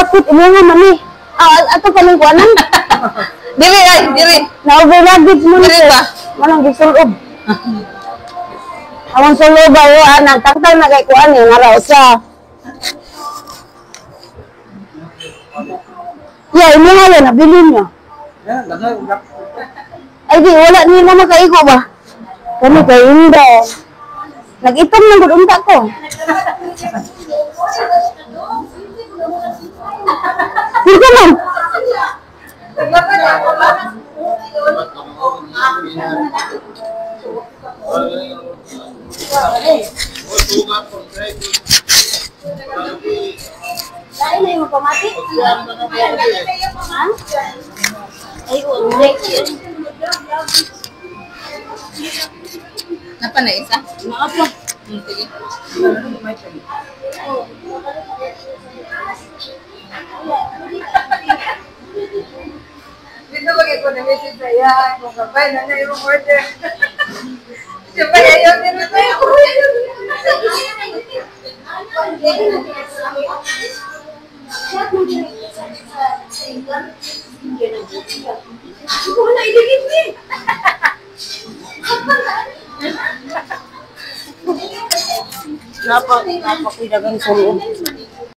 Lapit imo nga man eh. Ah, ato pa ning kuanan. Diri ay, diri. Na over luggage mo Diri ba? Manang gisulob. Among sulob ba yo ah, nagtangtang na kay kuan eh, nga sa. Yeah, imo nga yan, nabili niya. Ay di, wala ni na makaigo ba? Kani kay Inda. Nag-itom lang gud unta ko. Sige man. Lain na yung pamati. Ha? Ay, oo. Napa na isa? Maapa. Sige. Dito bagay ko na message sa iya, kung kapay na na yung order. Siya pa ayaw din na tayo. Napa, napa ko dagang sulob.